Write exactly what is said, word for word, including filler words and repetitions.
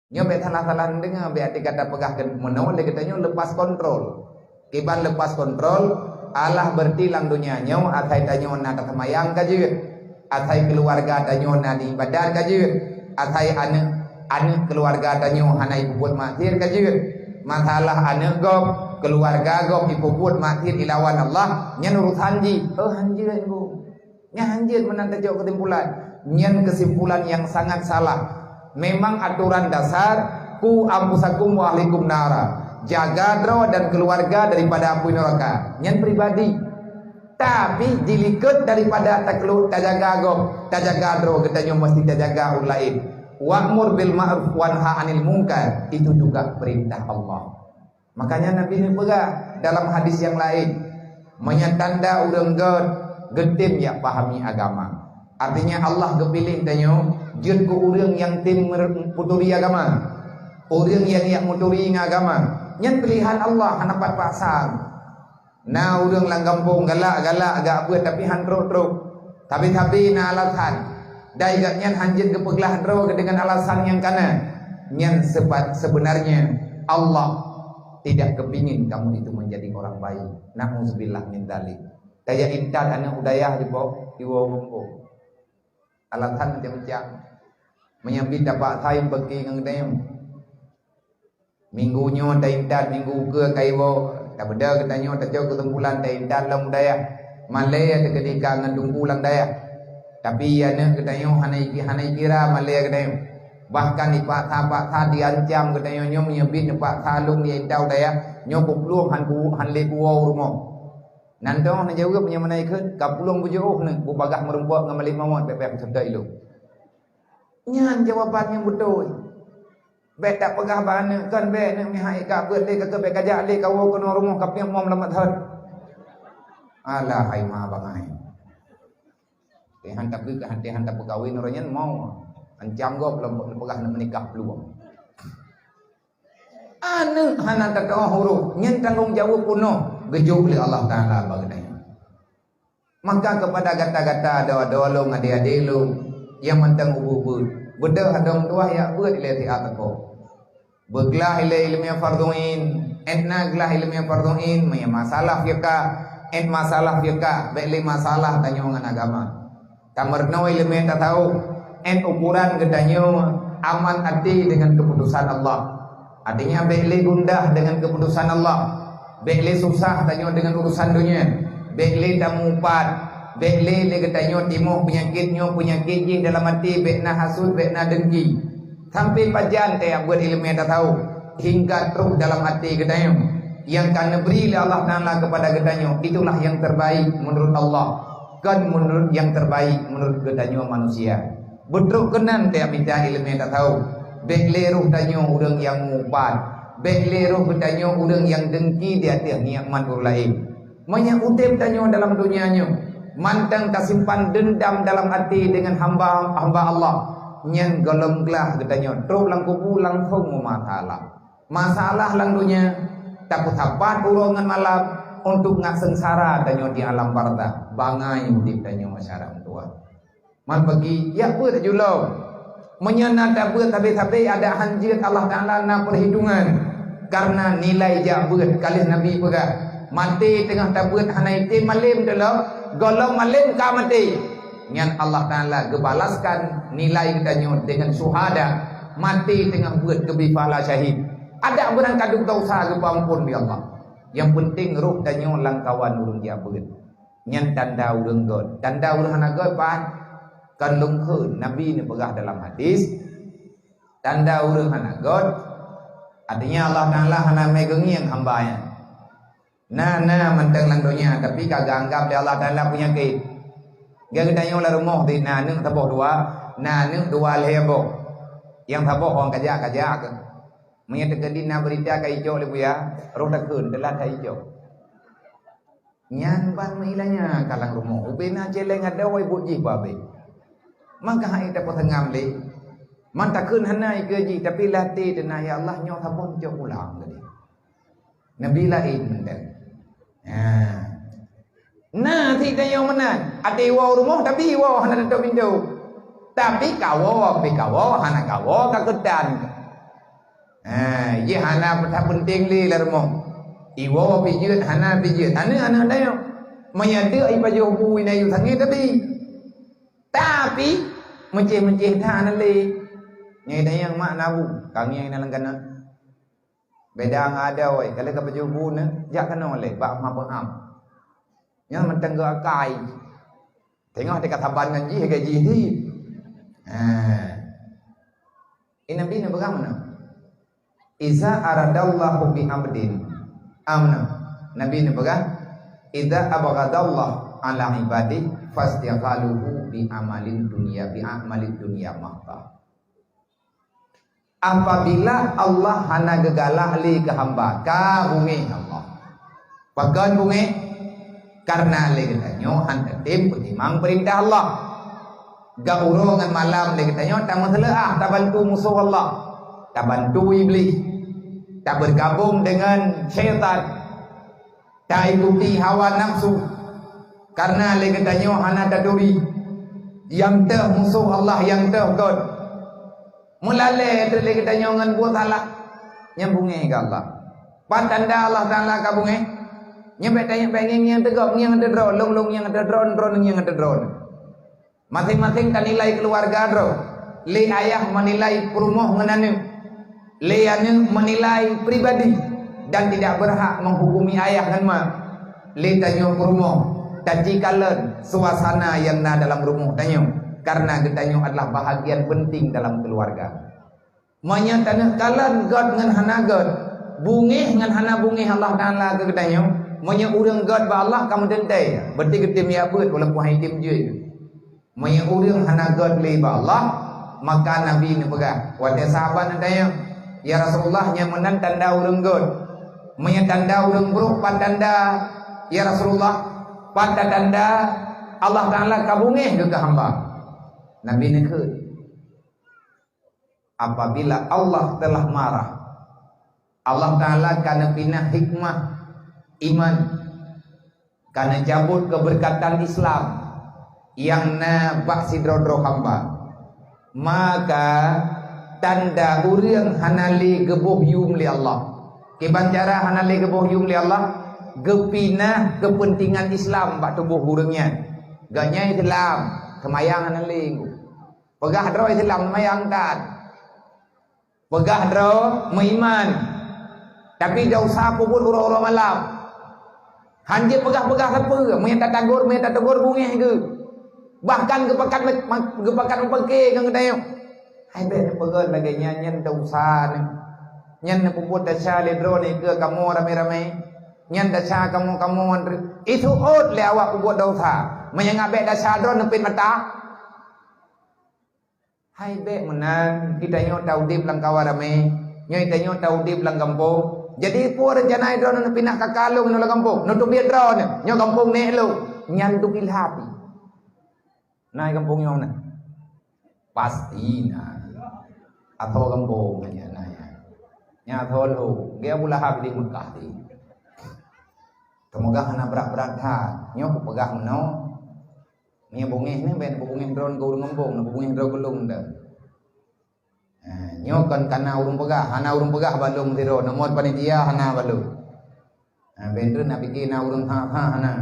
Nyoe bék salah-salah neudeungoe, bék até gata peugah meunoe lé geutanyoe lepas kontrol. Kiban lepas kontrol, alah beureuti lam donya nyoe asai tanyoe na taseumayang ka jeuet, asai keuluwarga tanyoe na di ibadat ka jeuet, asai aneuk, aneuk keuluwarga tanyoe hana jipeubuet maksiat ka jeuet. Masalah aneuk gob, keuluwarga gob jipeubuet maksiat ilawan Allah, nyan urusan jih. Oh, hanjeuet, Bu. Nyan hanjeuet meunan tajok keusimpulan. Nyan keusimpulan nyang sangat salah. Memang atoran dasar, "Qu anfusakum wa ahlikum nara." Jaga droe dan keuluwarga daripada apui neuraka. Nyan pribadi. Tapi dilikot daripada takelu-, tajaga gob, tajaga droe, geutanyoe meusti tajaga ureueng laén. "Wa'mur bil ma'ruf wanha 'anil munkar." Itu juga perintah Allah. Makanya Nabi neupeugah dalam hadis nyang laén, "Meunyoe tanda ureueng göt, geutem jak pahami agama." Artinya Allah geupiléh tanyoe jeuet keu ureueng nyang tem mer-, peuturi agama. Ureueng nyang jak meuturi ngon agama. Nyan pilihan Allah, hana pat paksa. Na ureueng lam gampông galak-galak jak beuet tapi han trok-trok. Sabe-sabe na alasan. Dai gobnyan hanjeuet geupeuglah droe deungon alasan nyang kana. Nyan sebab sebenarnya Allah tidak kepingin kamu itu menjadi orang baik. Na'udzubillah min dzalik. Kaya intat aneuk u dayah di po-, di woe gampông. Alasan macam-macam. Meunyoe bit dapat sai bagi ngon geutanyoe. Minggu nyoe taintat, minggu ukeue ka iwoe, tabeudôh geutanyoe tacok keusimpulan taintat lam dayah. Malée teukeudika ngon teungku lam dayah. Tapi aneuk geutanyoe hana iki-, hana ikira malée geutanyoe. Bahkan dipaksa-paksa diancam geutanyoe nyoe meunyoe bit neupaksa lôn di intau dayah, nyoe kuplueng han ku-, han lé kuwoe u rumoh. Nan dong neujaweueb meunyoe meunan ikheun, ka plueng bujôh neuk bubagaih meurumpok ngon Malik Mamod, bèk-bèk meuseutôt ilôn. Nyan jawaban nyang beutôi. Bèk tapeugah bak aneuk, "Kon bèk neuk mihai ka beuet lé, ka keu bèk kajak lé, kawoe keunoe rumoh ka piep mom lam meuthon." Alah hai ma bangai. Tuhan tapi keuhati han tapeukawen uroe nyan mau. Ancam gob lom peugah neuk meunikah peuluwang. Aneuk hana tatu'oh uroe, nyan tanggong jaweueb peunoh geujok lé Allah Taala bak geutanyoe. Maka keupada gata-gata adoe-adoe lôn, adé-adé lôn nyang mantong ubeuet-ubeuet, beudôh adoe meutuwah jak beuet ilèe siat teuko. Beuglah ilèe ileumèe fardhu ain, 'et na glah ileumèe fardhu ain, meunyoe masalah fiqah, 'et masalah fiqah, bèk lé masalah tanyoe ngon agama. Tameurunoe ileumèe tasawuf, 'et ukuran geutanyoe aman até deungon keuputusan Allah. Artinya, bèk lé gundah deungon keuputusan Allah. Bèk lé susah tanyoe deungon urusan donya. Bèk lé tamupat. Bèk lé, lé geutanyoe timoh peunyakét nyoe, peunyakét jih dalam até, bèk na hasut, bèk na dengki. Sampai pajan tajak beuet ileumèe tasawuf, hingga troh dalam até geutanyoe. Nyang ka neubri lé Allah Taala keupada geutanyoe, itulah nyang terbaik menurut Allah, kon menurut nyang terbaik menurut geutanyoe manusia. Beutrok keunan tajak mita ileumèe tasawuf. Bèk lé roh tanyoe ureueng nyang mupat. Bèk lé roh geutanyoe ureueng nyang dengki di ateueh nikmat ureueng laén. Meunyoe udép tanyoe dalam donya nyoe mantong tasimpan deundam dalam até deungon hamba-hamba Allah, nyan gohlom glah geutanyoe trok lam kubu langsong meumasalah. Masalah lam donya tapeusapat uroe ngon malam untuk ngat seungsara tanyoe di alam barzakh, bangai udép tanyoe syedara meutuwah. Man bagi, jak beuet laju lom. Meunyoe na tabeuet sabe-sabe, adak han jeuet Allah Taala na peuhitungan. Karena nilai jak beuet, ka lheueh Nabi peugah, maté teungoh tabeuet hana item malem teuh lom, gohlom malem ka maté. Nyan Allah Taala geubalaskan nilai geutanyoe deungon syuhada, maté teungoh beuet geubri pahala syahid. Adak beurangkadub desya geupeuamphon lé Allah. Nyang peunteng roh tanyoe lam kawan ureueng jak beuet. Nyan tanda ureueng göt. Tanda ureueng hana göt ban? Kan lôn kheun, Nabi neupeugah dalam hadis, tanda ureueng hana göt, artinya Allah Taala hana mé geungieng hamba nyan. Na, na mantong lam donya, tapi ka geuanggap lé Allah Taala peunyakét. Geutanyoe lam rumoh di na aneuk saboh dua, na aneuk dua lhèe boh. Nyang saboh hong kajak-kajak keuh. Meunyoe teukeudi na beurita ka icok lé buya, roh takheun teulat ka icok. Nyan ban meuilanya ka lam rumoh. Ubena celeng adoe buet jih babeh. Maka hai tapeuseungam lé. Man takheun hana ikeue jih, tapi lam até teuna, "Ya Allah, nyoe saboh cok pulang tadi." Nabi laén mantong. Ha. Na sit tanyoe meunan, até woe rumoh tapi woe hana teutôp pintoe. Tapi kawoe, pi kawoe, hana kawoe ka keutan. Ha, jih hana peunteng lé lam rumoh. Iwoe pijeuet, hana pijeuet. Aneuk-aneuk tanyoe. Meunyo deuk ipajoh bu inan yue sangé tapi. Tapi, meucéh-meucéh that hana lé. Nyan tanyoe mak na bu, kangeng na lam kanan. Beda ngon adoe, ka lheueh ka pajoh bu nyan, jak keunoe lé, bak meuhapeuam. Nyan mantong geuakai. Teungoh teuka saban ngon jih, gaji jih. Ha. Eh, Nabi neupeugah meunan. "Iza aradallahu bi abdin." Amna. Nabi neupeugah, "Iza abghadallah ala ibadi fastighaluhu bi amalin dunya, bi amalid dunya mahta." Apabila Allah hana geugalak lé keu hamba, ka bungéh Allah. Pakon bungéh? Karena lé geutanyoe han tatem peutimang peurintah Allah. Geuuroe ngon malam lé geutanyoe tameuseuleuah tabantu musoh Allah, tabantu Iblih, tabeugabong deungon syaitan, taikuti hawa nafsu. Karena lé geutanyoe hana taturi nyang teuh musoh Allah, nyang teuh göt. Meulalé teuk lé geutanyoe ngon buet salah, nyan bungéh keu Allah. Pat tanda Allah Taala ka bungéh? Nyan bèk tanyoe bèk ngieng-ngieng teugöt, ngieng teudroe, lôn-lôn ngieng teudroe, droeneuh ngieng teudroe. Maséng-maséng tanilai keuluwarga droe. Lé ayah menilai peurumoh ngon aneuk. Lé aneuk menilai pribadi dan tidak berhak menghukumi ayah ngon ma. Lé tanyoe peurumoh, tacikalon suasana nyang na dalam rumoh tanyoe, karena geutanyoe adalah bahagian penting dalam keuluwarga. Meunyoe taneuk kalon göt ngon hana göt, bungéh ngon hana bungéh Allah Taala keu geutanyoe, meunyoe ureuëng göt bak Allah ka meuteuntèe, berarti geutem jak beuet walaupun han item jeuet. Meunyoe ureuëng hana göt lé bak Allah, maka Nabi neupeugah, watèe sahabat neutanyong, "Ya Rasulullah, nyan meunan tanda ureuëng göt. Meunyoe tanda ureuëng brok, pat tanda, ya Rasulullah? Pat tanda Allah Taala ka bungéh keu hamba?" Nabi neukheun, apabila Allah telah marah, Allah Taala ka neupinah hikmah iman, ka neucabut keubeureukat Islam nyang na bak sidroe-droe hamba. Maka tanda ureuëng hana lé geuboh yuem lé Allah. Kiban cara hana lé geuboh yuem lé Allah, geupinah keupeuntengan Islam bak tuboh ureuëng nyan. Gobnyan Islam, seumayang hana lé. Peugah droe Islam, seumayang that. Peugah droe meuiman, tapi desya peubuet uroe-uroe malam. Han jipeugah-peugah sapeue, meunyo tatagor, meunyo tatagor bungéh geuh. Bahkan geupakat me-, ma-, geupakat meupeuke ngon geutanyoe. Hai bèk neupeugah lagèe nyan, nyan desya nyan. Nyan neupeubuet desya lé droeneuh keu kamoe ramé-ramé. Nyan desya kamoe-kamoe nyan. Iseuôt lé awak peubuet desya. Meunyo ngat bèk desya droeneuh peuet mata. Hai bèk meunan, geutanyoe taudép lam kawan ramé, nyoe tanyoe taudép lam gampông. Jadi peue reuncana droeneuh neupinah ka kalon nyoe lam gampông, neuteubiet droeneuh, nyoe gampông nèk lôn, nyan teubiet lé api. Na gampông nyoe na? Pasti na. Atau gampông nyan na ya. Nya atau lôn, geu Abu Lahab di Mekah di. Seumoga hana brat-brat that. Nyoe kupeugah meunoe. Meunyo bungéh nyan bèk neupubungéh droeneuh keu ureuëng gampông, neupubungéh droe keu lôn dah. Ha, nyoe kon kana ureuëng peugah, hana ureuëng peugah bak lôn sidroe, nomor panitia hana bak lôn. Ha, bèk droeneuh na pike na ureuëng ha-ha hana.